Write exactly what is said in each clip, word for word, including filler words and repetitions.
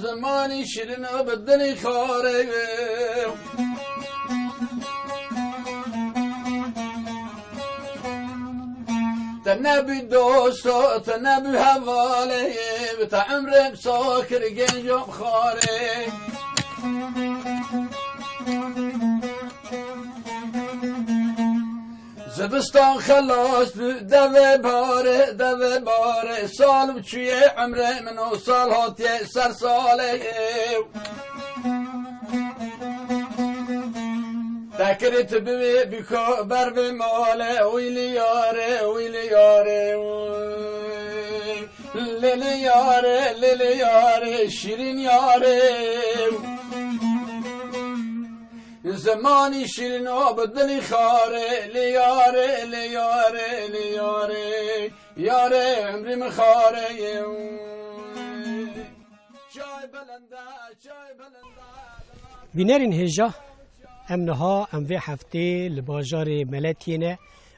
Zimanî şirin û bi dilî xare. Te nebû dosto, te nebû hevalê, bi te emrê bi sakir genco bi xarê. Zivistan xelas bû, devê barê, devê barê, sal û çûyê emrê min û sal hatiye ser salê. Tekirî tu bivê biko ber vê male, wî li yarê, wî li yarê, lê li yarê, lê li yarê, şîrîn yarê. Zimanî şîrîn o bi dilî xarê, li yarê, li yarê, li yarê, yarê emrî min xarê. Çay belende, çay belende. Bînerên hêja, em niha, em vê heftê li bajarê Meletiyê ne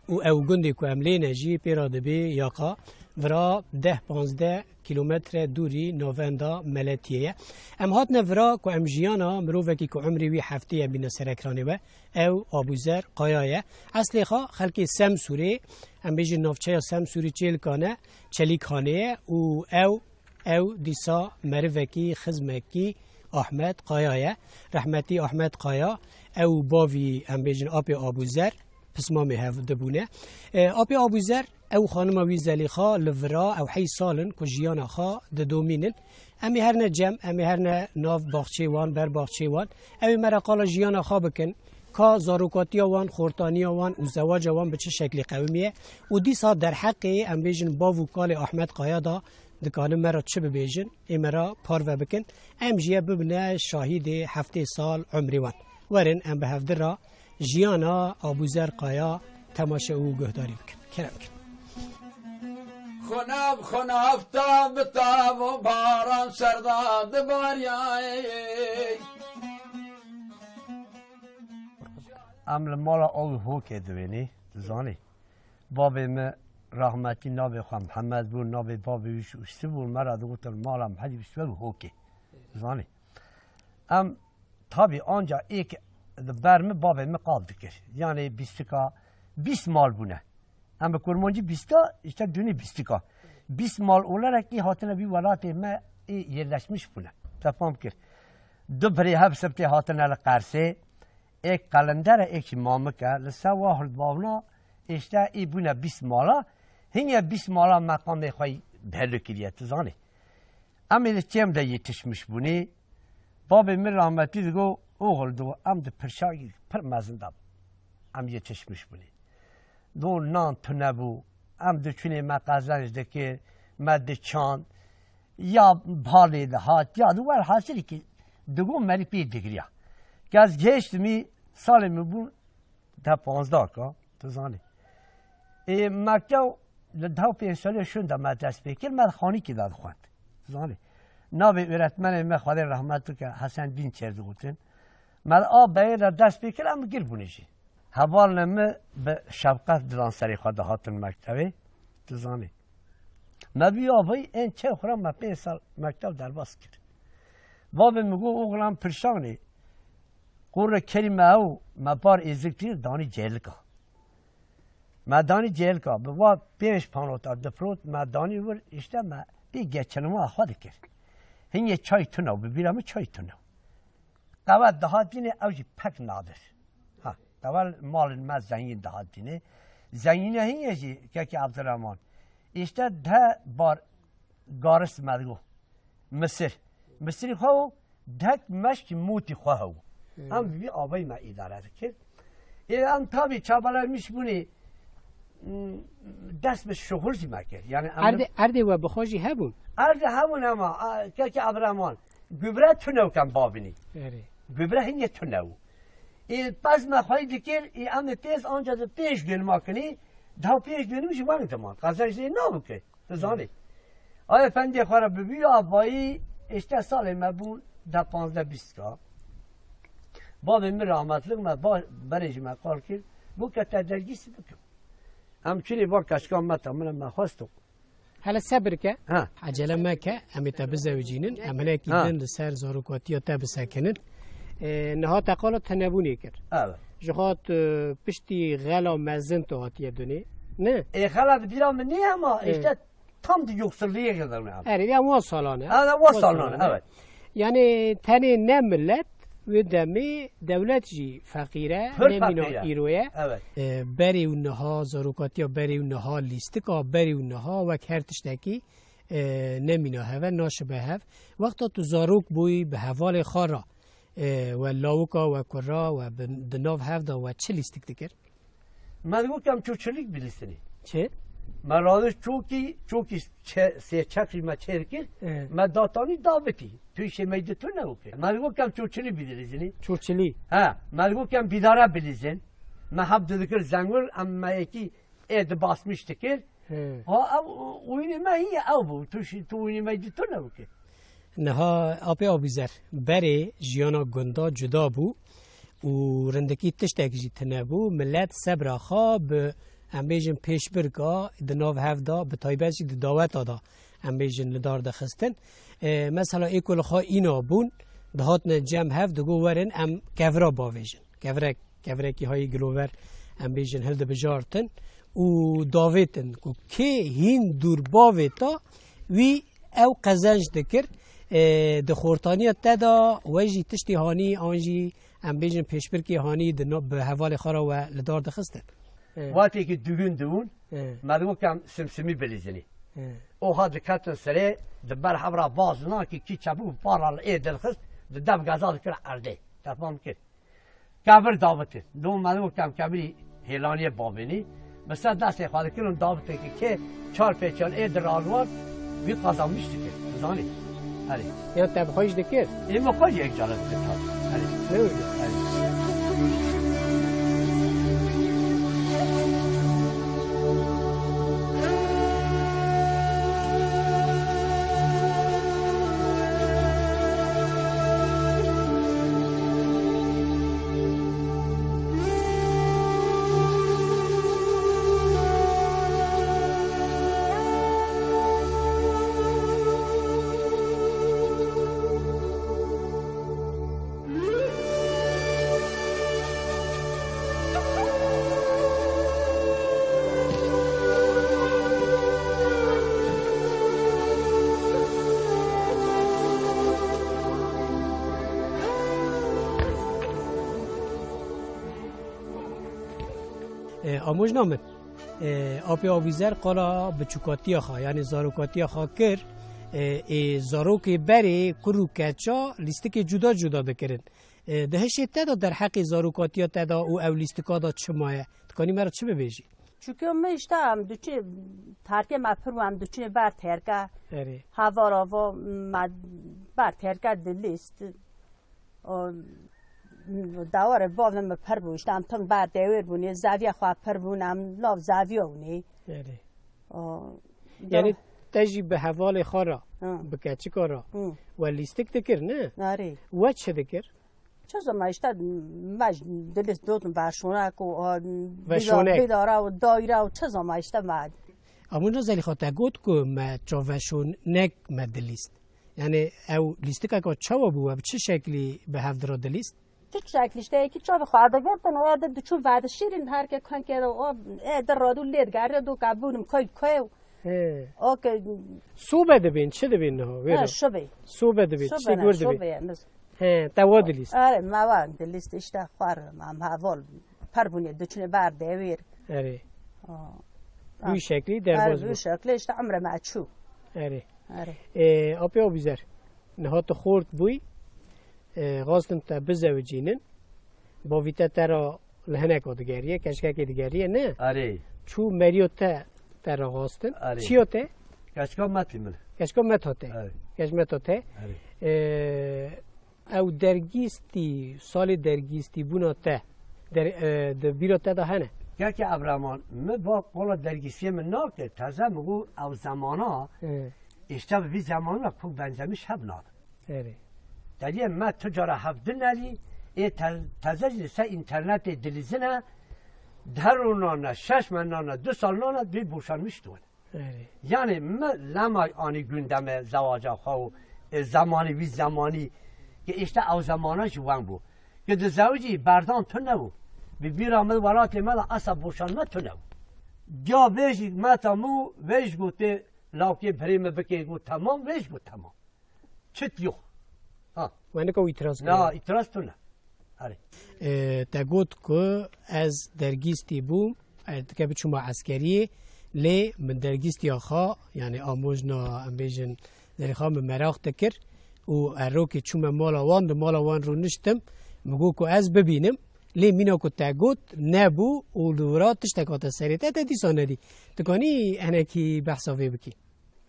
û ew gundê ku em lê ne jî pê re dibê Yaqa, vira deh panzdeh kîlometre dûrî navenda Meletiyê ye. Em hatine vira ku em jiyana mirovekî ku emrê wî heftê ye bîne ser ekranê we, ew Abûzer Kaya ye. Eslê xwe xelkê Semsûrê, em bêjin navçeya Semsûrê Çêlika ne, Çelîkhanê ye û ew Ew dîsa merivekî, xizmekî Ahmet Kaya ye. Rehmetî Ahmet Kaya, ew û bavî, em bêjin, apê Abûzer, pismamê hev dibûne. E, apê Abûzer, ew xanima wî Zelîxa li vira, ew heyş sal in ku jiyana xwe didomînin. Em ê herne cem, em ê herne nav baxçeyê wan, ber baxçeyê wan. Ew ê me re qala jiyana xwe bikin. Ka zarokatiya wan, xortaniya wan û zewaca wan bi çi şeklî qewimiye û dîsa derheqê, em bêjin, bav û kalê Ahmet Kaya da dikarin me re çi bibêjin, ê me re parve bikin. Em jî ye bibine şahîdê heftê sal umrê wan. Werin em bi hevdi re jiyana Abûzer Kaya temaşe û guhdarî bikin. Kerem bikin. Xunav, xunav, tav bi tav û baran serda dibariyayê. Em li mala ew hokê divênî, tu zanî. Babê me rahmetî navê xwe Mihemed bû, navê babê wî jî Uştî bû, me re digotin mala Mihedî Uştî û hokê. Zanî. Em tabî anca êk li ber min babê min qal dikir. Yanî bîstika, bîst mal bûne. Em bi kurmancî bîstika, îşte dûnî bîstika. Bîst mal olarak ê hatine vî welatê me ê yerleşmiş bûne. Te fam kir. Du birê hev sebtê hatine li Qersê. Êk qelender e, êk jî mamik e. Li ser wa hildbavna, îşte, ê bûne bîst mala. Hinye bîst mala meqamê xwe yî belû kiriye, tu zanî. Em ê li çêm de yetişmiş bûnî. Babê min rahmetî digo, oxil digo, em di pirşakî pir mezin de em yetişmiş bûnî. Digo nan tune bû, em diçûnê me qezenc dikir, me diçand, ya balê dihat, ya di welhasilî ki digo merî pê digiriya. Ke ez gihiştimî, salê min bûn deh panzdeh ka, tu zanî. Ê, mektew li deh û pênc salê şûn de me dest pê kir, me xanîkî de dixwend. Tu zanî. Navê öğretmenê me, Xwedê rehmet bike, Hesen Dînçer digotin. Me a beyê de dest pê kir, em gir bûne jî. Hevalne min bi şefqet dilan serê xwe dihatin mektevê. Tu zanî. Me bi ya vay ên çew xwe re me pênc sal mektev derbas kir. Babê min got, oxlan pirşanê, qûrê kerî me ew, me bar êzik dîr danî cêlika. Me danî cêlika, bi va pênc panota difrot, me danî wir, îşte me pê geçinma xwe dikir. Hinye çay tune, bi bîra min çay tune. Qewe dihat dînê ew jî pek nadir. Ha, qewe malin me zengîn dihat dînê. Zengîne hinye jî kekê Abdurrahman. Îşte de bar garis me digo. Misir. Misirî xwe û dek meşk motî xwe hew. Em bi vî avayî me îdare dikir. Ê em tabî çabalaymiş bûnê, m, dest bi şuxul jî me kir. Yani em Erdê, erdê we bi xwe jî hebûn? Erdê hebûn ama, a, kekê Abdurrahman, gübre tune û kem babinî. Erê. Gübre hinye tune û. Ê pez me xwey dikir, ê em ê têz anca di pênc gün makinî, daha pênc günüm jî weng diman. Qezenc lê nabû ki. Tu zanî. Ay efendiyê xwe re bi vî avayî, işte salê me bû de panzdeh bîst ka. Bavê min rahmetlik me ba-, berê ji me qal kir. Bû ke te dergîsî bikim. Em çinî ba keşka me te min me xwestin. Hele sebir ke. Ha. Ecele meke, em ê te bizewicînin, em hinekî Ha. din li ser zarokatiya te bisekinin. E, niha te qala tenebûnê kir. Evet. Ji xwe tu piştî xela mezin tu hatiye dunê. Ne? Ê xela di bîra min nîye ama Ê. işte tam di yoksulliyê girdim yani. Erê, ya wan salan e. Ha, wan Wan salan, salan e. Evet. Yani tenê ne millet, wê demê dewlet jî feqîr e, Pir ne mîna feqîr e. îro ye. Evet. E, berê û niha, zarokatiya berê û niha, lîstika berê û niha wek her tiştekî, e, ne mîna hev e, naşibe hev. Wexta tu zarok bûyî bi hevalê xwe re, e, we lawika, we kura, we bi, di nav hev de we çi lîstik dikir? Me digot em çûçilîk bilîstinî. Çi? Me radişt çokî, çokî çe-, sê çek jî me çêr kir, Evet. me datanî davitî. Tu îşê me di tu ne wike. Me digot em çûçilî bilîstinî. Çûçilî? He, me digot em bîdare bilîzin. Me heb didikir zengul, em me yekî ê di basmiş dikir. He. Ha, ew, wînê me hî ew bû. Tu şî, tu wînê me di tu ne wike. Niha apê Abîzer, berê jiyana gunda cuda bû û rindekî tiştek jî tune bû. Milet sebra xwe bi, em bêjin, pêşbirka di nav hev de, bi taybet jî di daweta de, em bêjin, li dar dixistin. E, mesela ê ku li xwe îna bûn, dihatine cem hev, digot werin em kevra bavêjin. Kevrek, kevrekî hayî gilover, em bêjin, hildibijartin û davêtin ku kê hîn dûr bavêta, wî ew qezenc dikir. E, di xortaniya te de we jî tiştê hanî an jî, em bêjin, pêşbirkê hanî di no-, bi hevalê xwe re we li dar dixistin. E. Wextêkî dûgin dibûn, E. me digot em simsimî bilîzinî. E. Oha diketin serê, di ber hev re vaz nakî kî çebû para li ê dilxist, di dev geza dikir erdê. Te fam kir. Kevir davitin. Dû me digot em kevirî hêlaniyê bavênî. Bi ser destê xwe dikirin davitekî kê çar pêçan ê di ralwar wî qazanmiş dikir. Zanî. Erê. Ya te bi xwe jî dikir? Ê min xwe jî yek cara dikir tabi. Erê. Ne wilo? Erê. E, amojna min. E, apê Abîzer qala biçûkatiya xwe, yanî zarokatiya xwe kir, e, ê zarokê berê, kur û keça lîstikê cuda cuda dikirin. E, di hişê te de derheqê zarokatiya te de û ew lîstika de çi maye? Dikanî me re çi bibêjî? Çunke me işte em diçin, terkê me pir bû, em diçin ber terke. Erê. Heval ava me ber terke dilîst. O, dewarê bavê min pir bû, işte em tim ber dewêr bûnê, zeviya xwe pir bûn, em nav zeviya bûnê. Erê. O, Yanî te jî bi hevalê xwe re, Hı. bi keçika re, Hı. we lîstik dikir, ne? Erê. We çi dikir? Çi zema işte me dilîst dotin veşonek û, o, Veşonek. bîda-, bîdara û dayra û çi zema işte me. Amûna Zelîxa te got ku me çaveşonek me dilîst. Yani ew lîstikeka çawa bû, we bi çi şeklî bi hev dira dilîst? Çi şeklî işte, yekî çavê xwe digirtin, o de diçûn vedişîrin, her ke kankê de o, e, de radû lê digerê, do ke bûnim kay kay. He. O ke Sobe dibên, çi dibên niha? Wêra. He, şibê. Sobe dibên, Sobe tiştê ne, gor dibên. Şibê, mis- He, te wa dilîst. Erê, me wa dilîst işte xwar, em heval, per bûnê, diçûnê ber dewêr. Erê. O. Bi wî şeklî derbas Erê, bi wî bû. şeklî işte emre me çû. Erê. Erê. Ê, apê Abîzer, niha tu xort bûyî, E, xwestin te bizewicînin. Bavî te te ra li hineka digeriye, keşkekê digeriye, ne? Erê. Çû meriyo te te ra xwestin. Erê. Çiyo te? Keşka Metî min. Keşka Meto te. Erê. Keş Meto te. Erê. E, ew dergîstî, salê dergîstî bûna te. Der-, e, di bîra te de hene? Kekê Evreman, min va kola dergîstiyê min nake, teze min got ew zemana, Hı. işte bi vî zemana ku benzemiş hev nade. Erê. Deriye me tu cara hevdin elî, ê te-, teze jî li ser înternetê dilîzine, der û nane, şeş me nane, du sal nane, dê boşanmiş dibin. Erê. Yani me lemay anî gündeme zewaca xwe û, e, zemanî, vî zemanî, ki işte ew zemana jî wen bû. Ki di zewicî berdan tu nebû. Bi bîra min welatê me de esa boşanme tu nebû. Diya vê jî meta min û vê jî gotê lawkê birê min bikê, got temam, vê jî got temam. Çit yok. Ha. We nika itiraz kir? Na, itiraz tune. Erê. E, te got ku ez dergîstî bûm, e, dike biçûma eskeriyê, lê min dergîstiya xwe, yani amojna, em bêjin, Zelîxa min meraq dikir û erokê çûme mala wan, di mala wan rûniştim, min got ku ez bibînim, lê mîna ku te got nebû û li wira tiştek hate serê te, te dîsa nedî. Dikanî hinekî behsa vê bikî?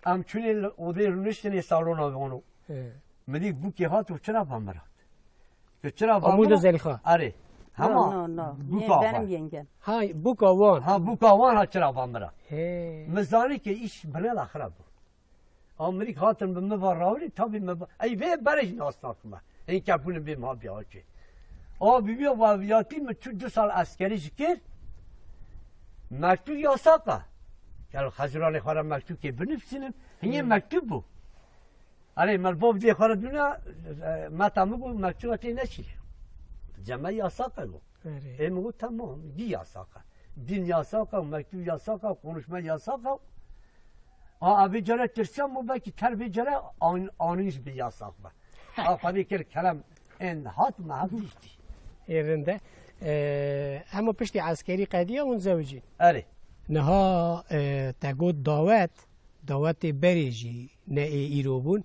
Em çûnê li odê rûniştinê salona vano. He. Min dî bûkê hat û çira van mirat. Tu çira van Amû de mirat? Zelîxa. Erê. No, Hema no, no. Bûka Nê, van. Benim yengem. Ha, bûka wan. Ha, bûka wan ha çira van mirat. He. Min zanî ki îş binela xirab bû. Amerîk hatin bi min va rawirî, tabî min va, ey vê berê jî nas nakime. Ên kepûnê bê ma biya çê. A bîbiya vaviyatî min çû du sal eskerî jî kir. Mektûb yasak e. Gel xeziranê xwe re mektûbkê binivîsînim. Hinyê Hmm. mektûb bû. Erê, me li bo vê xwe re dûna, e, meta min got, mektûba tê neşî. Ceme yasak e got. Erê. Ê min got, tamam, dî yasak e. Din yasak e, mektûb yasak e, konuşma yasak e. A, a vê care tirsiya min belkî ter vê care an-, anîn jî bi yasak be. A xwedî kir kerem ên hat me hev dîtî. Ê rinde. E, hema piştî eskerî qediya hûn zewicîn? Erê. Niha, e, te got dawet, dawetê berê jî ne ê îro bûn.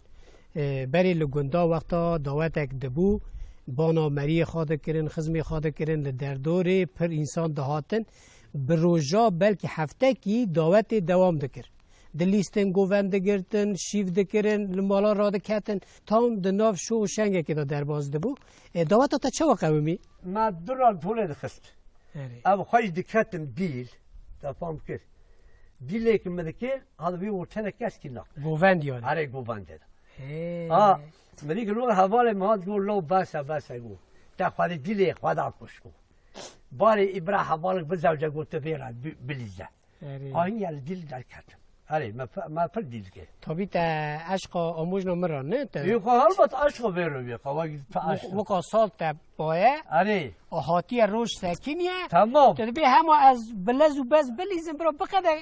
E, berê li gunda wexta dawetek dibû, bana meriyê xwe dikirin, xizmê xwe dikirin, li derdorê pir însan dihatin. Bi roja belkî heftekî dawetê dewam dikir. Dilîstin, govend digirtin, şîv dikirin, li mala radiketin, tam di nav şo û şengekê de derbas dibû. E, daweta te çawa qewimî? Me du ral holê dixist. Erê. Ev xwe jî diketim dîl, te fam kir. Dîlê ki min dikir, hal vî ortene keskî naqir. Govend yani. Erê govendê de. He. Ha, min dî ki lo hevalê min hat got, lo bes e, bes e got. Te xwedî dîlê xwe da kuşko. Barê îbra hevalek bizewce got, tu vê re bi-, bilîze. Erê. Ahîn ya li dîl derketim. Erê, me pe-, me pir dîl kir. Tabî te eşqa amojna min ra ne te? Yo, xwe helbet eşqa vê re bê, xwe wek tu eşq. Weka sal te baye. Erê. O hatiye roj sekiniye. Tamam. Te dibê hema ez bilez û bez bilîzim bira biqede.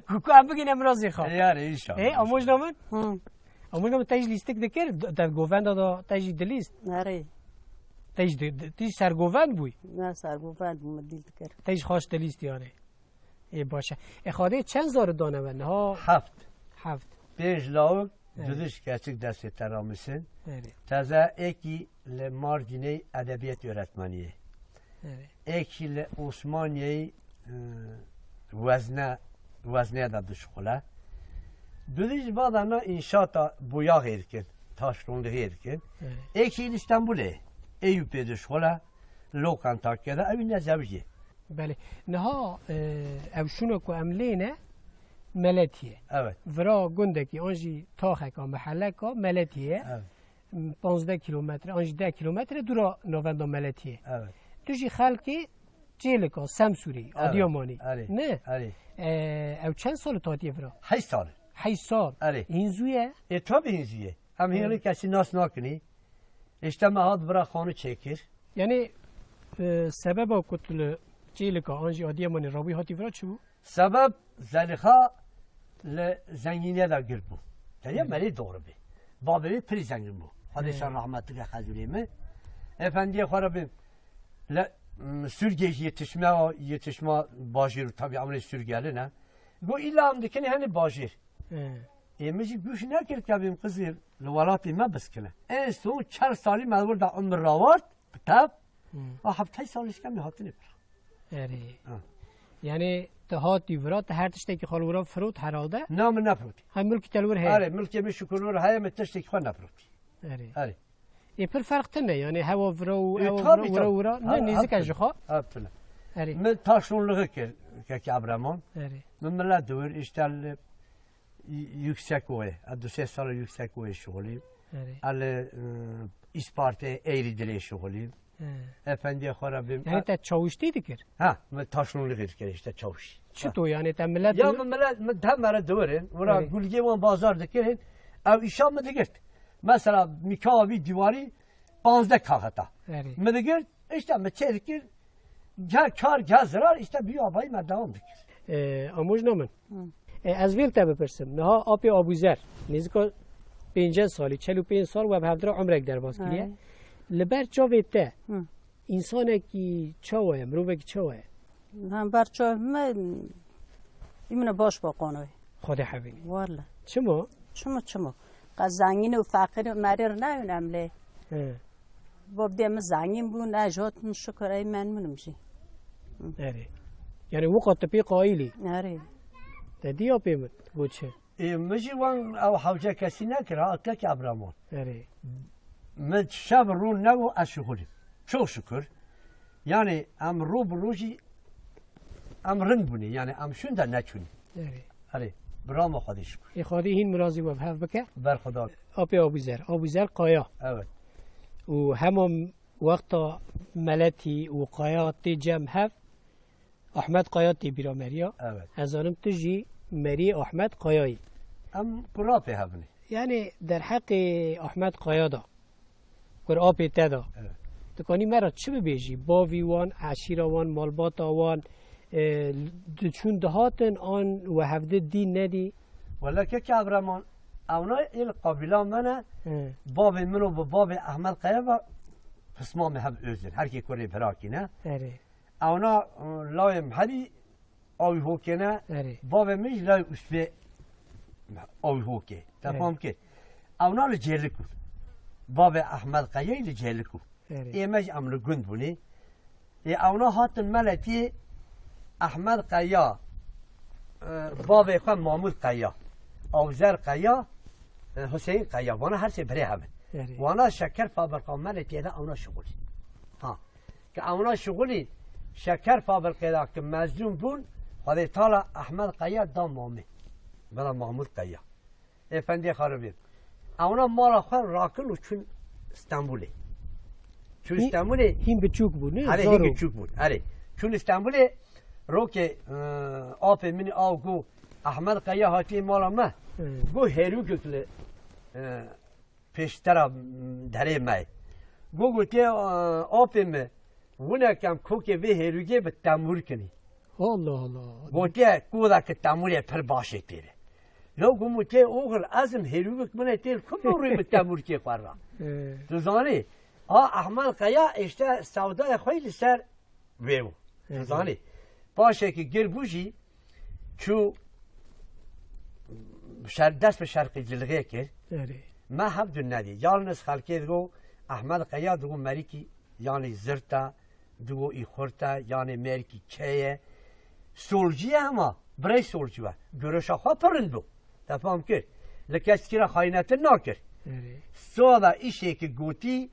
Ku, ku em bigîne min ra zêxa. Ê, erê, înşallah. Ê, amojna min? Hı. Amojna min te jî lîstik dikir, d-, te govenda da te jî dilîst. Erê. Te jî di-, di-, te jî sergovend bûyî. Ne sergovend bû, min dîl dikir. Te jî xaş dilîst yani. Ê, baş e. Ê, Xwedê çend zarî dane we niha? Heft. Heft. Pênc lawik, Evet. Duduş keçik destê te ramişin. Evet. Teze êkî li Mardînê edebiyat öğretmeniyê. Evet. Êkî li Osmaniyê, e, wezne, wezneye de dişuxule. Duduş bada na înşaata boyaxê dikin, taşronlixê dikin. Evet. Êkî li Stenbolê, Eyüpê dişuxule. Lokanta keda, ew ne zewicî. Belê. Niha, e, ew şûna ku em lê ne, Meletî ye. Evet. Vira gundekî an jî taxeka, meheleka Meletî ye. Evet. M, panzdeh kilometre, an jî deh kilometre dûra navenda Meletî ye. Evet. Tu jî xelkê Çêlika, Semsûrê, Evet. Adıyamanê. Erê. Ne? Erê. E, ew çend sal hatiye vira? Heşt sal. Heşt sal. Erê. Hîn zû ye? E, tabii hîn zû ye. Em hîn Evet. kesî nas nakinî. Îşte me hat vira xanû çêkir. Yani, e, sebeba ku tu li Çêlika an jî Adıyamanê rabûyî hatî vira çi bû? Sebeb Zelîxa li zengîniyê de girt bû. Deriya Hı. me lê doğru bê. Babê wî pirî zengîn bû. Xwedê Hı. şan rahmetlik e xezûrê min. Efendiyê xwe re bê li, m, Sûrgê jî yetişme, yetişma bajêr û tabii emrê Sûrgelin e. Got îlla em dikin henî bajêr. Hı. Ê min jî guş nekir ke bîm qizî li welatê me biskine. Ê so çar salî me wir de umir rawart, bi tev, Hmm. a heftê salî ji kemî hatine pir. Erê. Ha. Yani te hatî vira, te her tiştekî xwe li wira firot herhalde? Na, min nefirotî. Ha, milkî te li wir heye? Erê, milkê min şukur wir heye, min tiştekî xwe nefirotî. Erê. Erê. Ê, pir ferq tune, yani hewa vira û Ê, ewa tabii, vira, vira, tabii. Vira, Ha, ne nêzik e heptune. Ji xwe? Heptune. Erê. Min taşronluğu kir, kekî Abraman. Erê. Min millet diwir, işte li y-, yüksek oye. Ez du sê sal yüksek oye şixulîm. Erê. Ez li, e, Îspartê, Eğri dilê şixulîm. He. Efendiye xwe re bim. Yani te çawiştî dikir? Ha, min taşronluğu dikir, işte çawiş. Çito yani te millet Ya diwir? Min millet, min demere diwirin. Vira Erê. Gulgê wan bazar dikirin. Ew işa min digirt. Mesela mika vî diwarî panzdeh kaxeta. Erê. Mi digir, işte mi çê dikir, gel kar, gel zirar, işte bi abayî me devam dikir. E, amojna min. Hı. E, ez vê li te bipirsim. Niha apê Abûzer, nêzika pêncî salî, çel û pênc sal we bi hevdira umrek derbas kiriye. Ay. Li ber çavê te, Hı. Însanekî çawa ye, mirovekî çawa ye? Hember çav me, îmine baş ba qanoyê. Xwedê hebînî. Walla. Çima? Çima, çima? Qe zengîn û feqîr û merîr neyûn em lê. He. Bab dê min zengîn bûn, ez jot min şikir ey memnûnim jî. Erê. Yani wika tu pê qayîlî? Erê. Te diya pê min, got çi? Ê, min jî wan ew hewce kesî nekir ha, kek Abraman. Erê. Min şev rû newo ez şixulîm. Çok şükür. Yani em rû bi rû jî em rind bûnê. Yani em şûnde neçûnê. Erê. Erê. Bi rama Xwedê şükür. Ê Xwedê hîn mirazî we bi hev bike. Ber Xweda. Apê Abûzer. Abûzer Kaya. Evet. Û hema wexta meletî û Kaya tê cem hev, Ahmet Kaya tê bîra meriya. Evet. Ez zanim tu jî meriyê Ahmet Kayayî. Em kurapê hebinê. Yani derheqê Ahmet Kaya da, kur apê te da. Evet. Tu kanî me re çi bibêjî? Bavî wan, eşîra wan, malbata wan, e, diçûn dihatin an we hevdi dî nedî? Wele kek Abraman, ewna ê li qabîla me ne, Hı. Bavê min û bi bavê Ahmet Kaya ve pismamê hev ozin. Her kê kurê birakî ne. Erê. Ewna, e, lawê min herî awî hokê ne, Erê. Bavê min jî lawê Ûspê awî hokê. Te Erê. Fam kir. Ewna li Cêlik û. Bavê Ehmed Qeyeyî li Cêlik û. Erê. Ê me jî em li gund bûnê. Ê ewna hatin meletiyê Ehmed Qeya, e, bavê xwe Mamûd Qeya, Awzer Qeya, e, Huseyîn Qeya. Vana her sê birê hev in. Erê. Wana şeker fabrika meletiyê de ewna şixulî. Ha. Ke ewna şixulî şeker fabrikê de ke mezûn bûn, Xwedê Teala Ehmed Qeya da Mamê. Bila Mahmûd Qeya. Efendiyê xeribî. Ewna mala xwe rakin û çûn Stenbolê. Çûn Hî-, Stenbolê. Hîn biçûk bûn, ne? Erê, Zor hîn û biçûk bûn. Erê. Çûn Stenbolê, rokê, e, apê min a got, Ehmed Qeya hatiye mala me. Hı. Got, hêrûkek li, e, pêştera, m, derê me ye. Got, gotiye, e, apê min, wineke em kokê vê hêrûgê bi temûr kinî. Allah Allah. Gotiye, kodeke temûrê pir baş ê tê de. Lo got, gotiye, oxil, ez im hêrûgek min ê tê, li ku rû bi temûrkê xwe re? Ee. Tu zanî, a Ehmed Qeya, işte, sewdayê xwe li ser Wê bû. Hı hı. Zanî. Paşekî gir bû jî çû şer-, dest bi şerqîcilixê kir. Erê. Me hev du nedî. Yalniz xelkê digo Ehmed Qeya digo merîkî yanî zirt e, digo î xurt e, yanî merîkî çê ye. Solcî ye hema, birey solcî we. Görüşa xwe pir rind bû. Te fam kir. Li kesekî re xayinetin nakir. Erê. Soda îşekî gotî,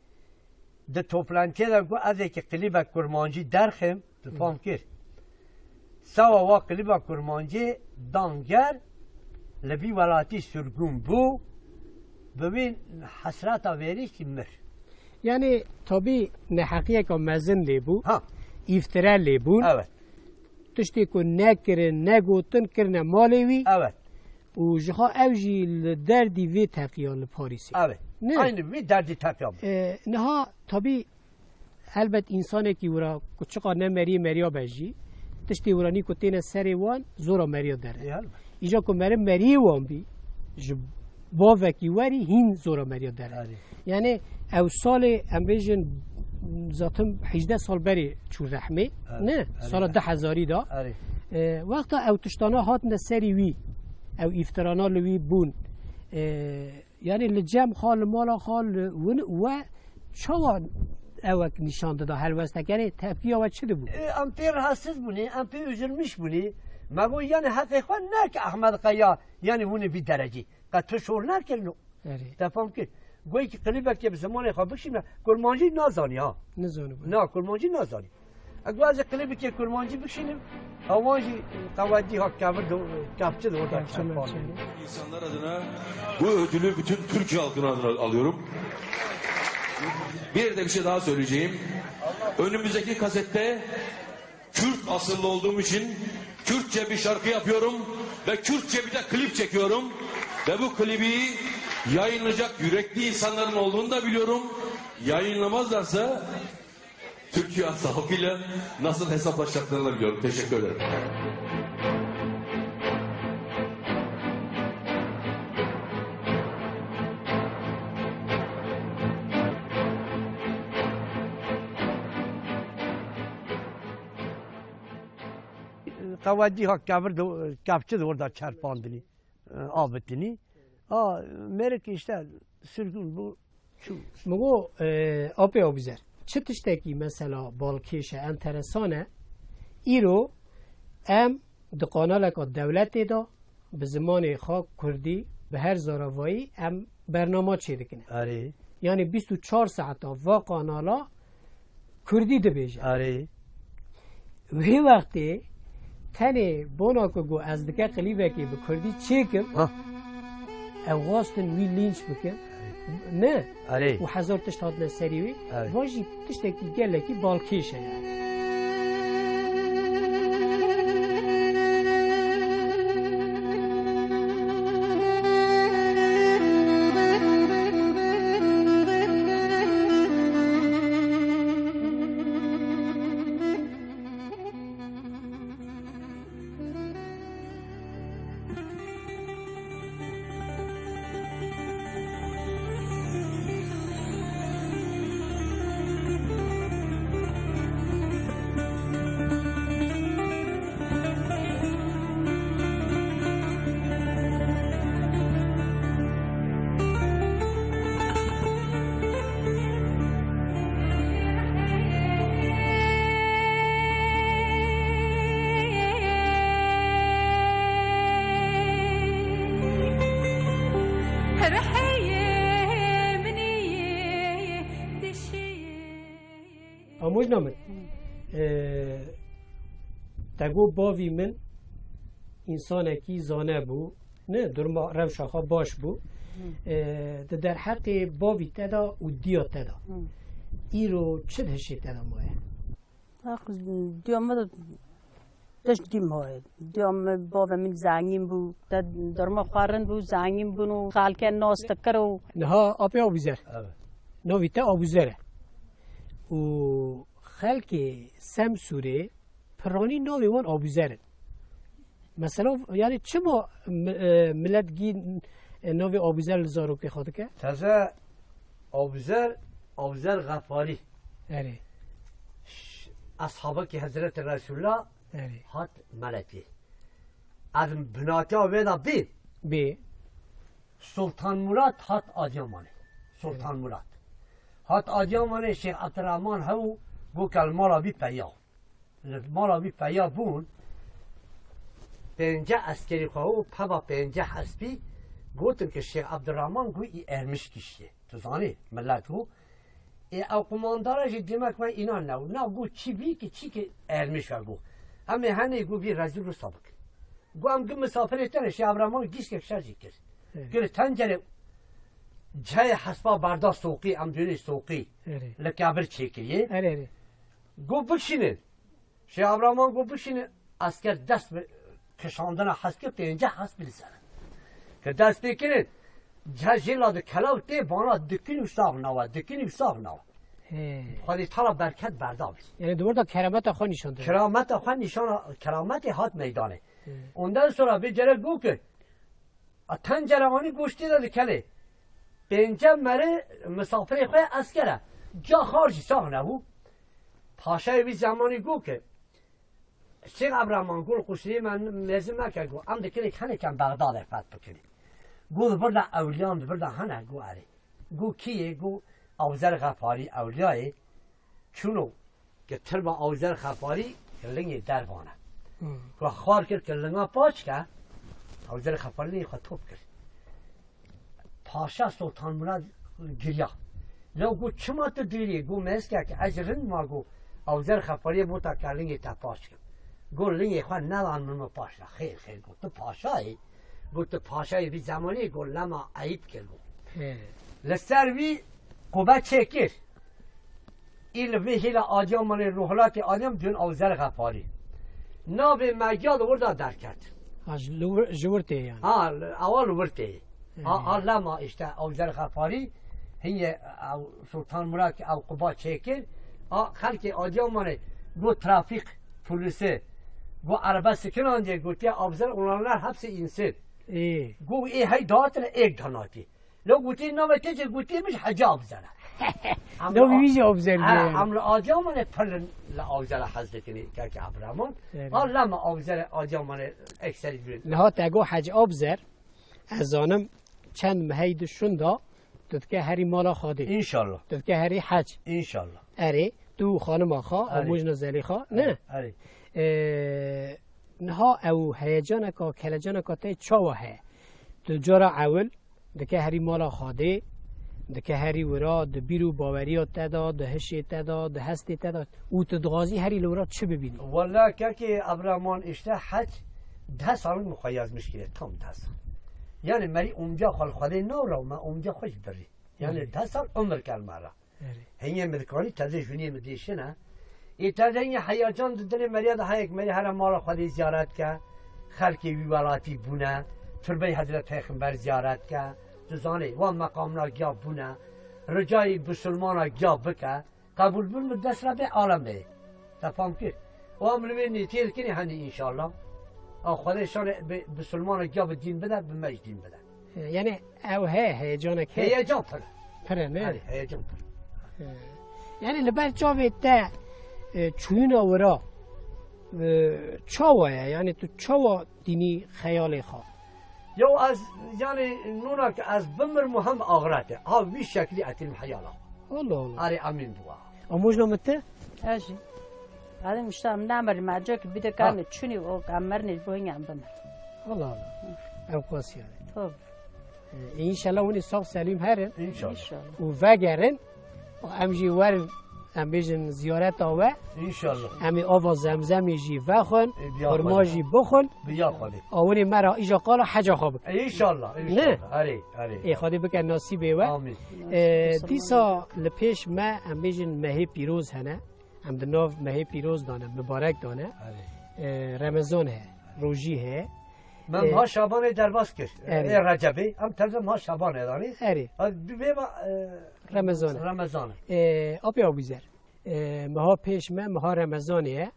di toplantiyê de got, ez ê ki klîbek kurmancî derxim, tu fam kir. Sawa wa klîba kurmancî dan ger, li vî welatî sirgûn bû, bi wî hesreta vêrî jî mir. Yani, tabî neheqiyeka mezin lê bû, Ha. îftire lê bûn. Evet. Tiştê ku nekirin, negotin, kirine malê wî. Evet. Û ji xwe ew jî li derdî vê teqiya li Parîsê. Evet. Ne? Aynı vî derdî teqiya bû. E, niha tabî helbet însanekî wira ku çiqa ne meriyê meriya be jî, tiştê wira nî ku têne serê wan zora meriya dere. E, helbet. Îja ku meriv meriyê wan bî, ji bavekî werî hîn zora meriya dere. Erê. Yani ew salê em bêjin zaten hejdeh sal berê çû rehmê, Erê. Ne? Erê. Sala du hezarî de. Erê. E, wexta ew tiştana hatine serî wî, ew îftirana li wî bûn. E, yani li cem xwe, li mala xwe, li win we çawa ewek nîşan dida helwestek? Yani tepkiya we çi dibû? E, em pê rahatsiz bûne, em pê üzülmüş bûne. Me got, yani heqê xwe neke Ehmed Qeya, yani hûn ê vî derecî. Qet tu şor nekirino. Erê. Te fam kir. Goyê ki klîbekê bi zimanê xwe bikişîne, kurmancî nazanî ha. Nizanî bu. Na, kurmancî nazanî. Ego ez ê klîbekê kurmancî bikişînim, ewan jî qewedî ha kevir do, kevçi do orada Kevçi çerpan. Mevçi. İnsanlar adına bu ödülü bütün Türk halkının adına alıyorum. Bir de bir şey daha söyleyeceğim. Önümüzdeki kasette Kürt asıllı olduğum için Kürtçe bir şarkı yapıyorum ve Kürtçe bir de klip çekiyorum. Ve bu klibi yayınlayacak yürekli insanların olduğunu da biliyorum. Yayınlamazlarsa Türkiye halkıyla nasıl hesaplaşacaklarını da biliyorum. Teşekkür ederim. Qewedî ha kevir de, kevçi de orada çerpandinî, e, avitînî. A, mêrik işte sürgün bu çû. Min got, e, apê Abuzer, çi tiştekî mesela balkêş e, enteresan e. Îro em di kanaleka dewletê de bi zimanê xwe kurdî, bi her zaravayî em bernama çêdikine. Erê. Yani bîst û çar saeta va kanala kurdî dibêje. Erê. Wê wextê tenê bona ku got ez dike klîbekê bi kurdî çêkim, Ha. ew xwestin wî lînç bikin. Ne? Erê. Û hezar tişt hatine serî wî. Erê. Va jî tiştekî gelekî balkêş e yani. Amojna min, e, te got bavî min însanekî zane bû, ne, durma rewşa xwe baş bû. E, di derheqê bavî te de û diya te de, Hı. îro çi di hişê te de maye? Heq, diya me de tişt dî maye. Diya me, bavê min zengîn bû, te durma xwe rind bû, zengîn bûn û xelke nas dikir û Niha apê Abuzer. Evet. Navî te Abuzer e. Û xelkê Semsûrê piranî navê wan Abuzer in. Mesela, yani çima mi-, e, milet gî, e, navê Abuzer li zarokê xwe dike? Teze Abuzer, Abuzer Xefarî. Erê. Ş-, eshabekî Hezretî Resulullah Erê. hat Meletî. Ez binatiya wê de bî. Bî. Sultan Murat hat Adıyamanê. Sultan Murat. Hat Adıyamanê Şêx Ebdurrahman hew got ke li mala wî peya. Li mala wî peya bûn, pênce eskerî xwe û peva pênce hespî gotin ke Şêx Ebdurrahman got î ermiş kiştiye. Tu zanî, millet got. Ê ew qumandara jî demek me înan ne. Na got çi bî ki çi ki ermiş ve got. Em ê henê got vî rezîl rusa bikin. Got em gi misafirê tenê Şêx Ebdurrahman gîşkek şer jî kir. Evet. Kir tencerê cihê hespa berda soqî, em dûnê soqî. Evet. Li kebir çêkiriye. Evet, evet. Got bikişînin. Şêx Abraman got bişîne, esker dest bi kişandina heskê pêncî hesp li ser. Ke dest pê kirin, cejêla di kelaw tê bana dikin û sax nawa, dikin û sax nawa. He. Xwedî tala berket berda bî. Yani di wir de kerameta xwe nîşan da. Kerameta xwe nîşana, kerametê hat meydanê. He. Ondan sonra bir cere got ki, A tencere anî goştê de dikelê. Pênce merê misafirê xwe esker e. Ca xar jî sax nebû. Paşayê wî zemanî got ki, Şêx Ebreman got, Qusirê me mêzin meke, got, em dikirin henê kem Bexdadê feth bikirin. Go di vir de ewliyan di vir de hene, go erê. Go kî yê? Go Awzer Xeparî ewliya yê. Çûno ki tirba Awzer Xeparî ki lingê dervan e. Hmm. Go xwar kir ki linga paç ke, Awzer Xeparî lingê xwe top kir. Paşa Sultan Murad giriya. Leo go çima tu giriyê? Go meskek ez rind ma go Awzer Xeparî bota ke lingê te paç kim. Go lingê xwe nedan min me paç da. Xêr xêr go tu paşa yî. Go tu paşa yî vî zemanî go lema eyîb kir go. He. Li ser wî qube çêkir. Î li vê hêla Adıyamanê, Rûhilatê Adıyaman dûn Awzer Xeparî. Navê Megya li wir de derket. Ha, ji li wir, ji wir tê yani. Ha, li, ewa li wir tê. Hı hı. A, a lema işte Awzer Xeparî, hiye ew Sultan Murat ew quba çêkir. A, xelkê Adıyamanê go trafik polisi, go erebe sikinandê, gotiye Abzer olanlar hepsi insin. Ê. Go ê hey dağıtın ek danati. Lo gotî navê te jî gotî min Hecî Abzer e. Em Navê li wî jî Abzer Ha, bû. Em li Adıyamanê pir li Abzer e hez dikin, kekê Abraman. Evet. Allah me Abzer e Adıyamanê ekserî dibin. Niha te got Hecî Abzer, ez zanim çend mehey di şunda, tu dike herî mala Xwedê. İnşallah. Tu dike herî hec. İnşallah. Erê, tu û xanima xwe, Erê. Amûjna Zelîxa, ne? Erê. Ee, niha ew heyecaneka, kelecaneka te çawa heye? Tu cara ewil, dike herî mala Xwedê, dike herî wira, di bîr û baweriya te de, di hişê te de, di hestê te de û tu dixwazî herî li wira çi bibînî? Wele kekê Abraman, işte hec deh sal min xwe yazmiş kiriye, tam deh sal. Yani merî umca xwe li Xwedê nawra û me umca xwe jî birî. Yani Hı. deh sal umir kel me re. Erê. Hingê min dikanî tevzê jûniyê min dêşine. Ê tevzê hingê heyecan di dilê meriya de heyek merî here mala Xwedê ziyaret ke. Xelkê wî welatî bûne. Turbeyê Hezret Pêxember ziyaret ke. Tu zanî, wan meqamna giya bûne. Ricayî bisilmana giya bike. Qebûl bûn min dest re bê alem bê. Te fam kir. Wan min wê nêtiyê dikinî henî înşallah. A Xwedê şanê bi, bisilmana giya bi dîn bide, bi me jî dîn bide. Yani ew he, heyecanek he. Heyecan pir. Pir e, ne? Erê, heyecan pir. He. Yani li ber çavê te, e, çûyîna wira, e, çawa ye? Yani tu çawa dînî xeyalê xwe? Ya ez, yani nûna ki ez bimirim û hem axirete. Ha wî şeklî etînim heyala xwe. Allah Allah. Erê, emîn bû. Amûjna min te? Ez jî. Erê, işte em nemirim, ecek bir de Ha. Kami çûnî o, em mirinê ji bo hingê em bimirin. Allah Allah. Ew qas yani. Tabii. E, înşallah hûn ê sax selîm herin. Înşallah. Înşallah. Û vegerin. Û em jî werin, em bêjin ziyareta we. Înşallah. Em ê ava zemzemê jî vexwin, E, biya xurma Xwedê. Jî bixwin. Biya Xwedê. A hûn ê me re îja qala heca xwe bikin. E, înşallah, Ne? Înşallah. Erê, erê. Ê Xwedê bike nasîbê we. Amîn. E, dîsa li pêş me, em bêjin mehê pîroz hene. Em di nav mehê pîroz dane, mibarek dane. Erê. E, Remezan he, rojî he. Me E, meha Şabanê derbas kir. Erê. Ê Recebê, em tevze meha Şabanê danî. Erê. A, bi-, bê ma, e, Remezan e. Remezan e. E, Apê Abûzer. E, meha pêş me, meha Remezanê ye.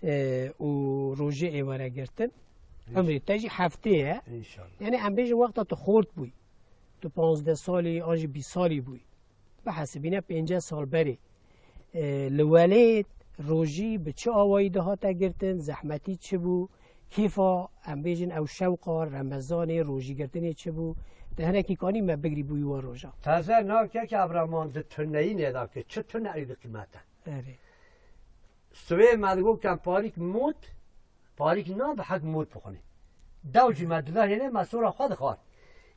E, û rojê ê were girtin. Înş- Emrê te jî heftê ye. Înşallah. Yani em bêjin wexta tu xort bûyî. Tu panzdeh salî, an jî bîst salî bûyî. Bihesibîne pênceh sal berê, e, li welêt rojî bi çi awayî dihate girtin, zehmetî çi bû, kêfa, em bêjin ew şewqa Remezanê, rojîgirtinê çi bû? Di hinekî kanî me bigirî bûyî wan roja. Teze na keke Abraman di tuneyînê de ki çi tune ew bi qîmet e. Erê. Sibê me digot ke parîk mût, parîk na bi hek mût bixwinê. Dew jî me dida hêne me sora xwe dixwar.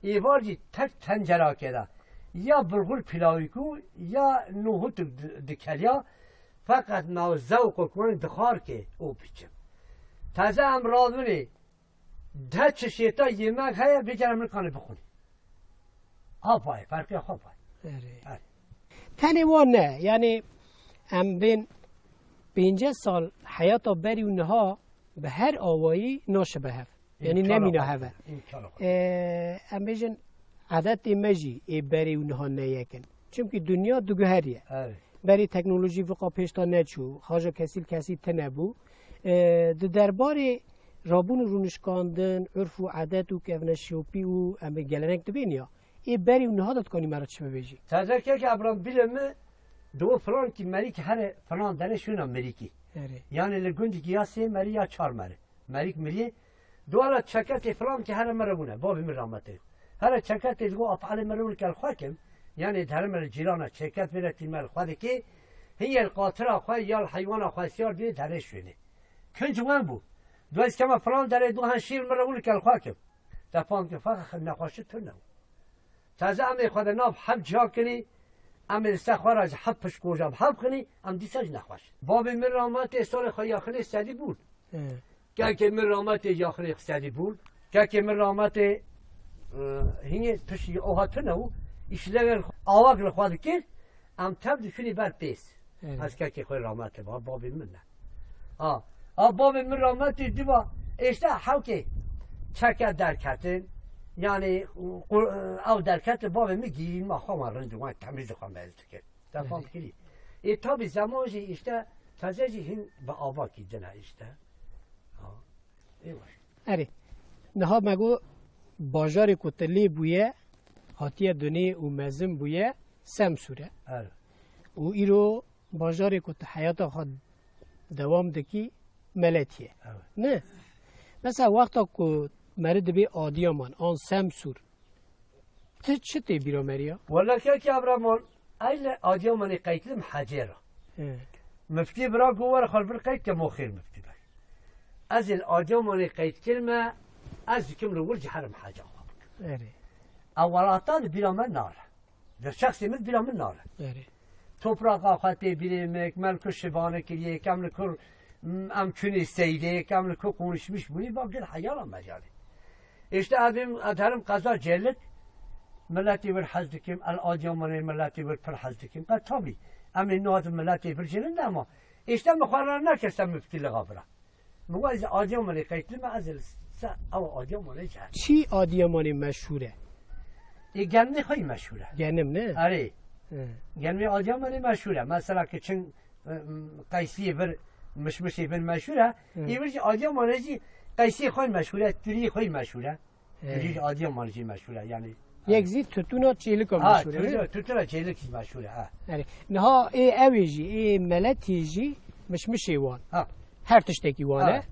Êvar jî tek tencerakê de ya bulgur pilavîkû ya nohût di-, dikeliya, feqet me o zewq û kuwanî dixwar ke û biçim. Teze em radinê, deh çeşêta yemek heye, vê cara min kanê bixwinê. Ha payê, ferqê xwe payê. Erê. Erê. Tenê wan ne, yani em bên pênceh sal heyata berî û niha bi her awayî naşibe hev. Yani nemîna heve. Ee, em bêjin, adetê me jî ê berê û niha ne yek in. Çimkî dinya diguheriye. Evet. Berê teknolojî vika pêşta neçû, haja kesîl kesî tine bû. Ee, di derbarê rabûn û rûnişkandin, urf û adet û kevneşopî û em ê gelenek dibên ya. Ê berê û niha de dikanî me re çi bibêjî? Teze keke Ebram bîrê min, diwo filan kî merî ki here filan dere şûna merîkî. Erê. Yani li gundî ki ya sê merî ya çar merî. Merîk miriyê. Duala çeketê filan ki here min re bûne. Bavê min rahmetê. Here çeketê ji bo afalê min rewin ke li xwe kim, yanê derime li cîrana çeket vêre tîme li xwe dikê, hiye li qatira xwe ya li heywana xwe siyar dê derê şwênê. Kinc wen bû. Du ez kema filan derê du hen şîr min rewin ke li xwe kim. Te fam ke faxa nexweşi tune bû. Taze em ê xwe de nav heb ciha kinî, em ê li ser xwe re ji heb pişkoja bi hev xinî, em dîsa jî nexweş. Babê min rahmetê salê xwe yaxinê sedî bûn. He. Kekê min rahmetê yaxinê sedî bûn. Kekê min rahmetê, e, hinê piştî oha tune û îşlevên awak li xwe dikir, em tev diçûnî ber pês. Evet. Ez kekê xwe rahmetê ba, babê min e. Ha, ha, babê min rahmetê diba, işte hewkê çeke derketin, yani, qu-, ew derketin babê min giyinma xwe ma rind wan temîz xwe mez dikir. Te fam Evet. kirî. E, tabi zaman jî işte, taze jî hin bi avakî dine işte. Ha, ê baş. Erê. Niha me got, bajarê ku tu lê bûye, hatiye dunê û mezin bûye, Semsûr e. Evet. Û îro bajarê ku tu heyata xwe dewam dikî, Meletî ye. Evet. Ne? Mesela wexta ku meri dibê Adiyaman, an Semsûr, tu çi tê bîra meriya? Wele kekê Abraman, eyle Adiyamanê qeytlim hecê ra. He. Miftî bira go were xwe li vir qeyt ke moxêr miftî ber. Ez ê li Adiyamanê qeyt kirime, ez dikim li wir cî herim heca xwe bikim. Erê. Ew welata di bîra me nare. Di şexsê min bîra min nare. Erê. Topraqa xwe tê bîrê me, me li kur şibane kiriye, kem li kur, m, em çûnê seydê, kem li kur konuşmuş bûnî, ba gir heyala me yanî. Îşte ez ê, ez herim qeza Cêlik, miletê wir hez dikim, el Adiyamanê miletê wir pir hez dikim. Qe tabî, em ê naz miletê vir jêlin de ama, îşte min xwe re nekir ser miftîlixa vira. Min got, ez Adiyamanê qeytli me, ez li se ew Adiyamanê ji her. Çi Adiyamanê meşhûr e? Ê, genimê xwe yî meşhûr e. Genim ne? Erê. Hı. Genimê Adiyamanê meşhûr e. Mesela ki çin, ı, ım, qeysiyê vir, mişmişê vir meşhûr e. Hı. Ê vir jî Adiyamanê jî qeysiyê xwe yî meşhûr e, turî xwe yî meşhûr e. He. Turî jî Adiyaman jî meşhûr e, yani. Yek zî tutûna çêlika Ha, meşhûr e, ne? tutûna, tutûna çêlik jî meşhûr e, ha. Yani, niha ê ew ê jî, ê meletî jî mişmişê wan. Ha. Her tiştekî wan e. Ha.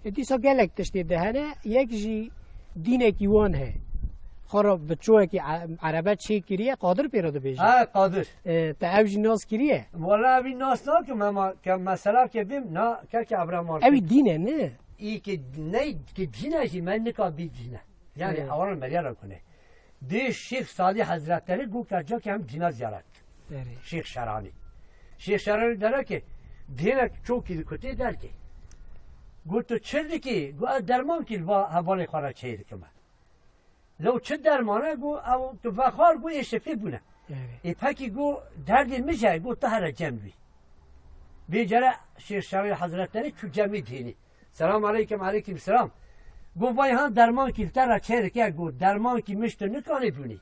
E, dîsa gelek tiştê de hene, yek jî dînekî wan he. Xwe re bi çoyekî e-, erebe çêkiriye, Qadir pê re dibêje. Ha, Qadir. E, te ew jî nas kiriye? Wala evî nas nakim, ema ke mesela ke bim, na, keke Abraham Ew Martin. Dîn e, ne? Î ki ney ki cîne jî me nika bî cîne. Yani Evet. awan meriya ra kune. Dê Şêx Salî Hezretleri gu kerca ki hem cîna ziyaret. Evet. Şêx Şeranî. Şêx Şeranî dere ki dênek çokî di kutê derkê. Gu tu çi dikî? Gu ez derman kî li va hevalê xwe re çê dikime. Lew çi derman e, gu ew tu vexwar, gu ê şifê bûne. Evet. Ê pekî gu derdê min jî, gu tu here cem bî. Vê care Şêx Şerî Hezretlerî çû cemî dînî. Selam aleykum, aleykum selam. Gu vay han derman kî li te re çê dike, gu derman kî min ji tu nikanî bûnî.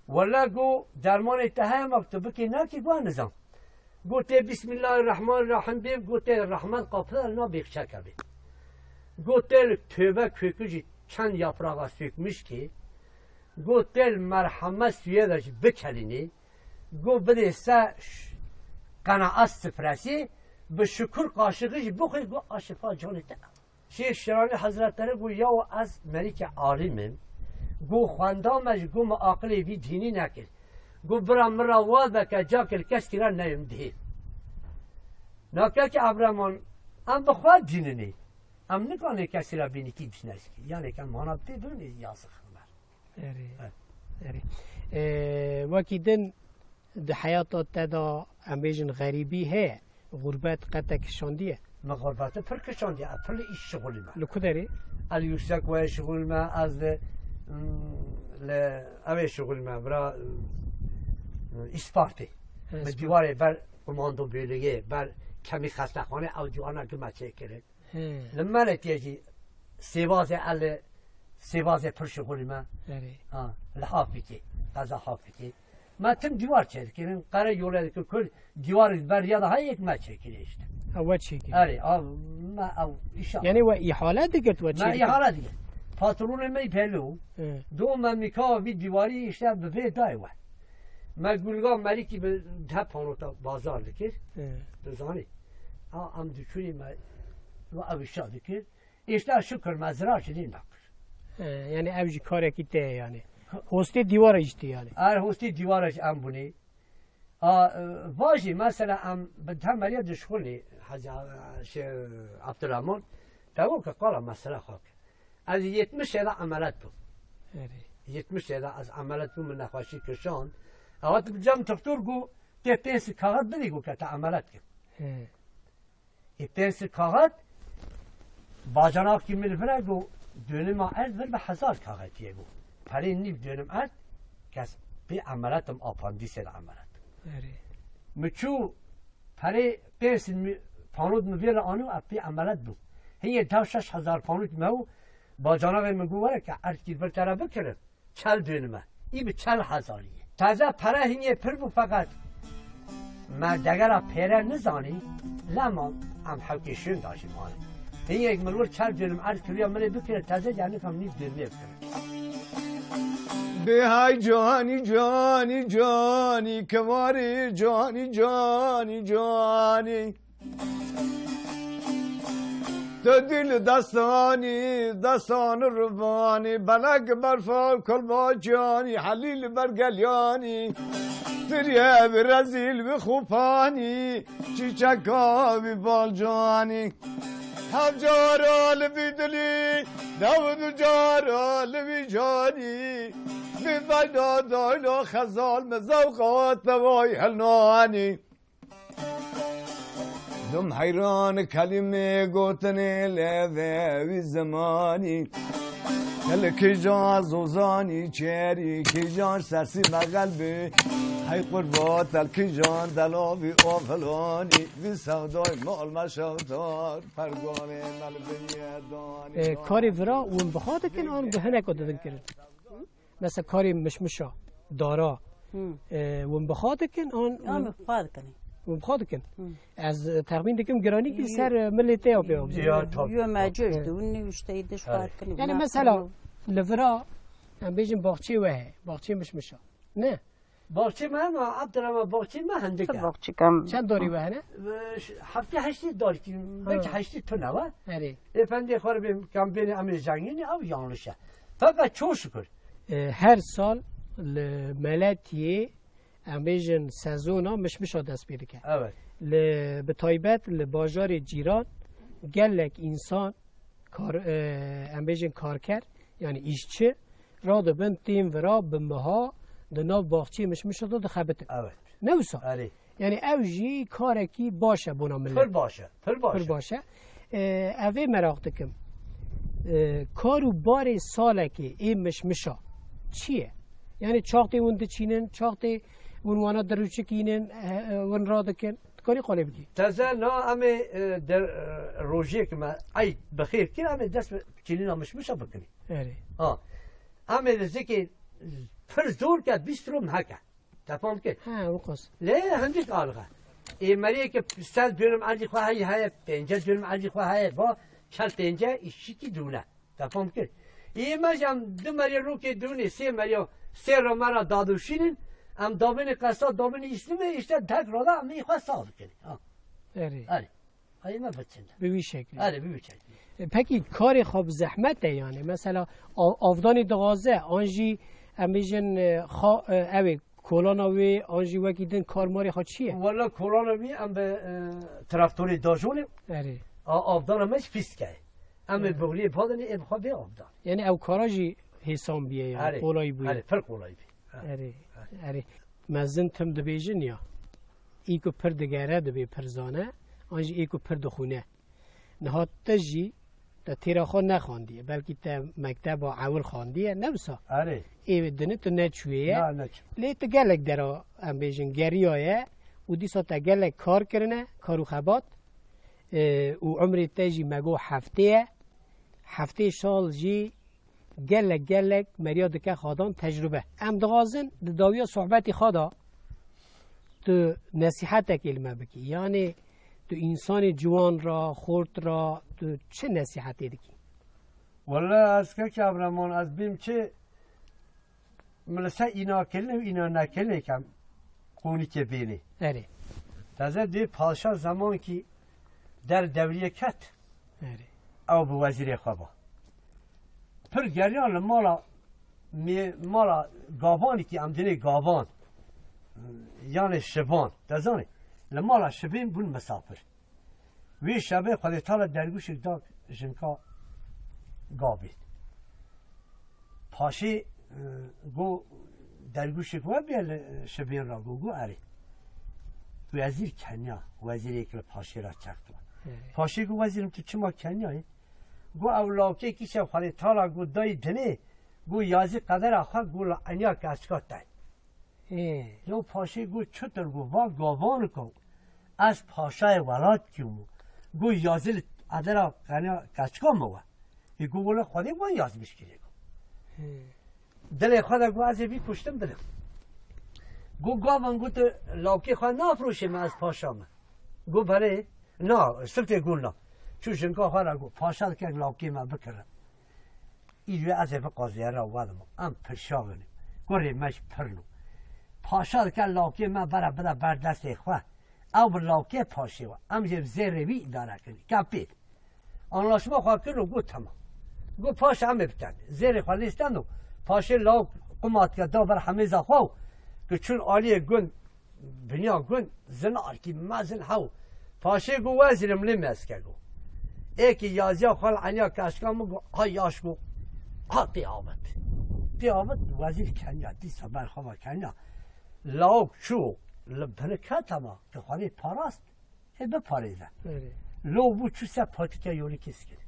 Wele gu dermanê te heye ma tu bikî nakî, gu nizam. Gu tê Bismillahirrahmanirrahim bê, gu tê rehmet qapila li nav bêxçeke bê. Gu tê li tövbe kökü jî çend yaprağa sökmüş ki, gu tê li merhemet suye de jî bikelînî, gu bidê se ş-, qenaet sifresî, bi şukur qaşixî jî bixwî, gu a şifa canê te. Şêx Şiranî Hezretleri gu yaw ez merîke alîm im. Gu xwenda me ji gu me aqilê vî dînî nekir. Gu bira min ra waz be ke cakil kes kira neyim dihê. Nakeke Abraman em bi xwe dîninê. Em nikanê kesî ra bînî kî dîneskî. Yanê ke mana pê bimê yazix xilmer. Erê. Evet. Erê. Ee, wekî din di heyata te de em bêjin xerîbî heye, xurbet qe te kişandiye? Min xurbeti pir kişandiye, ez pir li îş şixulî me. Li ku derê? El yüksek wayê şixulî me, ez li, mm, li evê şixulî me, bira, mm, Îspartê. He, Min Îspart. Dîwarê ber komando bölügê, ber kemî xestexane ew dîwarna gime çêkirin. He. Li Meletiyê jî sêbazê el, sêbazê pir şixulî me. Erê. Ha, li Hafîkê, qeza Hafîkê. Me tim dîwar çêdikirin, qere yolê dikir, kul dîwar beriya de hay yek me çêkirî işte. Ha, we çêkirî. Erê, a, me ew îşa. Yani we îhale digirt we Me çêdikirin? îhale digirt. Patronê me pêlo. He. Do me mîka vî dîwarî işte bi vê day we. Me gulga merîkî bi deh panota bazar dikir. He. Tu zanî. A, em diçûnî me ve ew îşa dikir. Îşte şukur me zirar ji lê nakir. He, yani ew jî karekî te ye yani. Hostê dîwara jî tê yani. Er hostê dîwara jî em bûnê. A, e, va jî mesela em bi temeliya dişxulî Hecî, e, şey, Abdurrahman, te got ki qala mesela xwe ki. Ez yetmiş de emelet bûm. Erê. Yetmiş de ez emelet bûm, min nexweşî kişand. Ewa tu cem doktor got, tê pênc kaxit bidî got ke te emelet kir. He. Ê pênc kaxit, bacanakî min vir e got, dönüma erd vir bi hezar kaxitiyê got. Perê nîv dönüm erd, kes pê emelet im, apandîsê de emelet. Erê. Mi çû perê pênc mi, panod mi vê re anû, ev pê emelet bû. Hiye dew şeş hezar panod me û bacanakê min got, were ke erdkî vir te re bikirin. Çel dönüme. Î bi çel hezarî ye. Taze pere hinyê pir bû feqet me degera pêre nizanî, lema em hewkê şûn da jî mane. Hinyek min wir çel dönüm erd kiriya min ê bikire taze, yani kam nîv dönmê bikire. Bê hay canî, canî, canî, kewarê canî, canî, canî. Tu dil destanî, destanî rivanî, belek berfa kulbacanî, helîl bergelyanî. Tirye bi rezîl bi xupanî, çîçeka bi balcanî. Hev cara li vî dilî, dew du cara li vî canî. Bi veyna dayna xezal me zewqa te vay helnanî. Dum heyran kelimê gotinê leve wî zimanî. Tel kîjan zozanî çêrî, kîjan sesî me qelbê. Hey qurba tel kîjan delavî ovilanî. Vî sevdayê mal me şevdar, perganê me li binyê danî. E, karê vira hûn bi xwe dikin an bi hineka didin kirin? Mesela karê mişmişa, dara, Hı. e, hûn bi xwe dikin an An hûn, bi xwe dikin. Hûn bi xwe dikin? Hı. Ez, e, texmîn dikim giranîkî Yo. ser, e, milê te ya pê Ya, abzî. tabii. Yo mecûr Evet. di hûn nî uşteyî diş Evet. xwe dikin. Yani Ne mesela yapalım? li vira, em bêjin baxçê we heye, baxçê mişmişa. Ne? Baxçê me hema, Abdurrahman, baxçê me hindik e. Çi baxçî kem? Çend darî we hene? Ve ş-, heftê heştê darkî, belkî Ha. heştê tune we. Erê. Efendê xwe re bê kam bêne em ê zengînî, ew yanlış e. Feqet çok şükür. E, her sal li Meletiyê, em bêjin sezona mişmişa dest pê dike. Evet. Li, bi taybet li bajarê cîran gelek însan kar, e, em bêjin karker, yani îşçi, radibin tên vira bi miha di nav baxçeyê mişmişa de dixebitin. Evet. Ne wisa? Erê. Yani ew jî karekî baş e bona millet. Pir baş e, pir baş Pir e. baş e. E, ev ê meraq dikim. E, kar û barê salekê ê mişmişa çi ye? Yani çaxtê hûn diçînin, çaxtê hûn wana dirûçikînin, e, e, hûn radikin. Dikarî qolê bikî. Teze na em ê, e, der, e, rojiyek me eyd bi xêr kir, em ê dest bi çînîna mişmişa bikin. Erê. Ha. Em ê li zikê pir zor ke bîst rom heke. Te fam kir? Ha, wiqas. Lê hindik alixe. Ê meriyê ke sed dönüm erdî xwe heye, heye, pênce dönüm erdî xwe heye, va çel pênce îşçîkî dûne. Te fam kir? Ê me jî em du meriya rokê dûnê, sê meriya, sê ro me ra dadûşînin, em dabênê qesa, dabênê îslimê, îşte dek ro da em ê xwe sax bikin. Ha. Erê. Erê. Hayê me biçin. Bi wî şeklî. Erê, bi wî şeklî. E, pekî karê xwe bi zehmet e yani. Mesela av-, avdanê dixwaze, an jî em bêjin, e, xa-, e, ew ê kolana wê, an jî wekî din kar marê xwe çi ye? Wela kolana wî em bi, e, traktorê dajonê. Erê. A, avdana me jî pîs dike. Em ê Erê. buxliyê badinê ê bi xwe bê avdan. Yani ew kara jî hêsan bûye yani, Erê. kolay bûye. Erê, pir kolay bûye. Ha. Erê, Ha. erê. Mezin tim dibêjin ya. Ê ku pir digere dibê pir zane, an jî ê ku pir dixwîne. Niha te jî, te têra xwe nexandiye, belkî te mekteba ewil xandiye, ne wisa? Erê. Ê dinê tu neçûye ye. Na, neçû. Lê tu gelek dera, em bêjin, geriyaye û dîsa te gelek kar kirine, kar û xebat, e, û umrê te jî me got heftê ye. Heftê sal jî gelek, gelek meriya dike xadan tecrube. Em dixwazin di dawiya sohbetê xwe de tu nesîhetekê li me bikî. Yanê tu însanê ciwan ra, xort ra, tu çi nesîhetê dikî? Wele ez kekê Abreman, ez bêm çi, min li ser îna kirinê û îna nekirinê kem qonîkê bênê. Erê. Teze dê padşa zemankî der dewriyê ket. Erê. Ew bi wezîrê xwe ba. Pir geriya li mala Mê-, mala gavanekî, em dênê gavan, yanê şivan, te zanî, li mala şivên bûn misafir. Wê şevê Xwedê Teala dergûşek da jinka gavên. Paşê, e, got, dergûşek we bê li şivên re, got, got, erê. Wezîr keniya, wezîrêk li paşê re çext we. Evet. Paşê got, wezîrim, tu çima keniyayî? Got, ew lawkê kî şev Xwedê Teala got dayî dinê, got, yazî qedera xwe, got, li eniya keçika te. Ê. Lew paşê got, çitur? Got, va gavanika ez paşayê welat kî bû. Got, yazî li qedera qeniya keçika min we. Ê, got, wele Xwedê wan yazmiş kirê, got. Ê. Dilê xwe de got, ez ê vî kuştim bidim. Got, gavan, got, tu lawkê xwe nafroşê me, ez paşa me? Got, belê. Na, sirtê got, na. Çû jinka xwe re got, paşa dikek lawkê me bikire. Îro ez ê biqazê re wedim, em pirşa binin. Kurê me jî pirno. Paşa dike lawkê me bere bide ber destê xwe. Ew bi lawkê paşê we. Em jê bi zêrê wî îdare kin. Ke pêl. Anlaşma xwe kir û got, temam. Got, paşa em ê biten. Zêrê xwe lê stend û paşê lawk quma dike da ber hemêza xwe û ki çûn aliyê gund Binya gund, zinarkî mezin hew. Paşê got, wezîrim lê mezke got. Êkî yaziya xwe li eniya keşka min got, ha yaş got. Ha tê avit. Tê avit, wezîr keniya, dîsa ber xwe ve keniya. Lawk çû, li bini ket hema, ki Xwedê parast, ê biparêze. Erê. Lo bû çû ser patika yolî kis kir.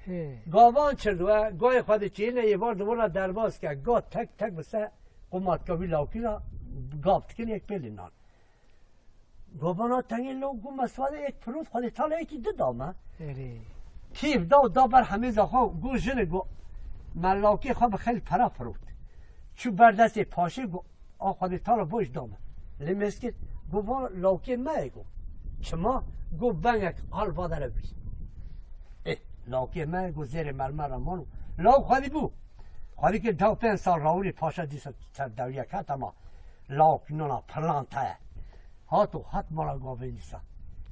He. Gavan çird we, gayê xwe diçîne, yê var di wira derbas ke, ga tek tek bi ser qumatka wî lawkî re gav dikin, yek pêlî nan. Gavana tengê lo got, me swade êk firot, Xwedê Teala êkî di da me. Erê. Kîv da û da ber hemêza xwe, got, jinê, got, me lawkê xwe bi xeyl pera firot. Çû ber destê paşê, got, a Xwedê Teala bo ji da me. Lê mêz kir, got, va lawkê me ye, got. Çima? Got, bengek hal va dere bî. Ê, lawkê me ye, got, zêrê mermer re mano. Lawk xwedî bû. Xwedî kir, deh pênc sal rawirî paşa dîsa ser dewriya ket, ama lawk nona pirlanta ye. Hato, hat mala gavên dîsa.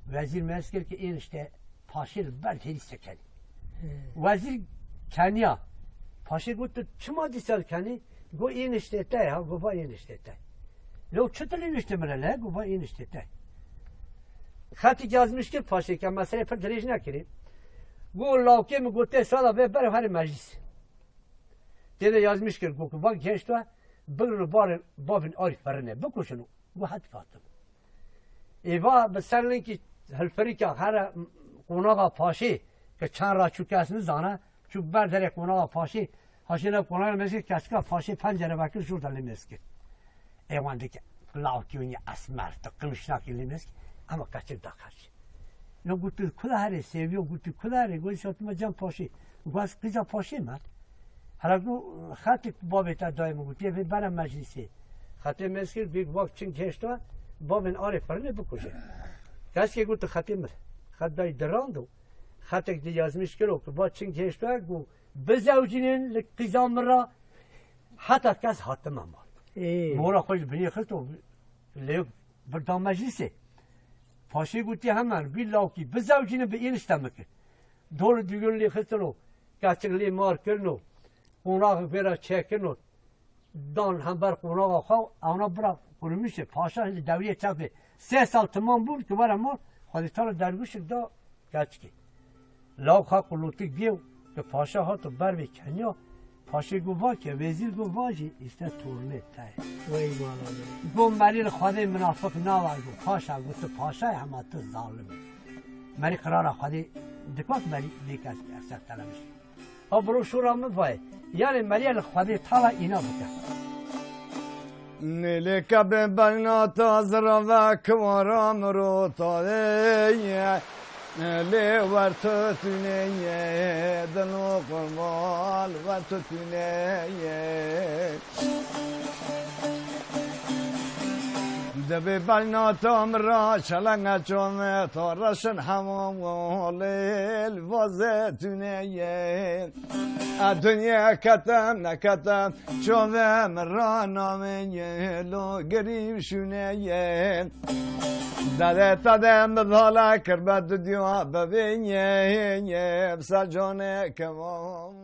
Wezîr mêz kir ki ên işte paşê li ber têrî sekenî. He. Wezîr keniya. Paşê got, tu çima dîsa dikenî? Got, ên işte te ya. Got, va ên işte te. Lo çi tu lê nişte min re le? Got, va ên işte te. Xetî yazmiş kir paşê ke meselê pir dirêj nekirî. Got, lawkê min got, tê sala vê ber herê meclîs. Tê de yazmiş kir, got, va geşt we, bigrin û barê bavên arî firine, bikuşin û got, het fatim. Êva bi ser linkî hilfirîka here qonaxa paşê, ke çend ra çû kes nizane, çû ber derê qonaxa paşê, haşê ne qonaxa mêzkê, kesika paşê pencere vekir, jor de lê mêz kir. Ê wan dike, lawkî wî esmer, tu qimîşnakî lê mêz kir, ama keçik da qerçî. No got, tu kuda herê, sêviyo got, tu kuda herê, got, şatime cem paşê. Got, ez qîza paşê me. Hela got, xetik babê te dayê min got, yê vê bere meclîsê. Xetê mêz kir, vîk vak çin gêşt we, bavên arê firinê bikuje. Keskê got, tu xetê min. Xet dayî dirando. Xetek di yazmiş kiro, ki va çin gêşt we, got, bizewcînin li qîza min re, heta kes hatime mal. Ê. Mora xwe ji binê xisto, lê birda meclîsê. Paşê gotiye hemen, vî lawkî bizewcînin bi înişte min kir. Dor û dûgin lê xistino, keçik lê mar kirino, qonaxek vê re çêkirino, dan hember qonaxa xwe, ewna bira qurmîşê, paşa li dewriyê çepê. Sê sal timam bûn ki were mal, Xwedê Teala dergûşek da keçikê. Law xwe qulotik bîyo ki paşa hato ber vê keniya, paşê got, va ke, wezîr got, va jî, işte torunê te ye. Wey mala wê. Got, merî li Xwedê minafiq nawe, got, paşa, got, tu paşa yî, hema tu zalim î. Merî qirara Xwedê dikwa ki merî vê kes ser telemiş. A biro şûra min vayê. Yanê meriya li Xwedê Teala îna bike. Nêlê ke bi belna ta zirave kiwara mirota ye. Lê wer tu tune ye, dilo qurban wer tu tune ye. Dibê belna ta min ra çelenge çome ta reşin hema lêl vaze tune ye. A dinya ketem neketem çove min ra namê ye lo girî şune ye. Dede tade min vala kirbe didiya bevê ye ye bi ser canê kevam.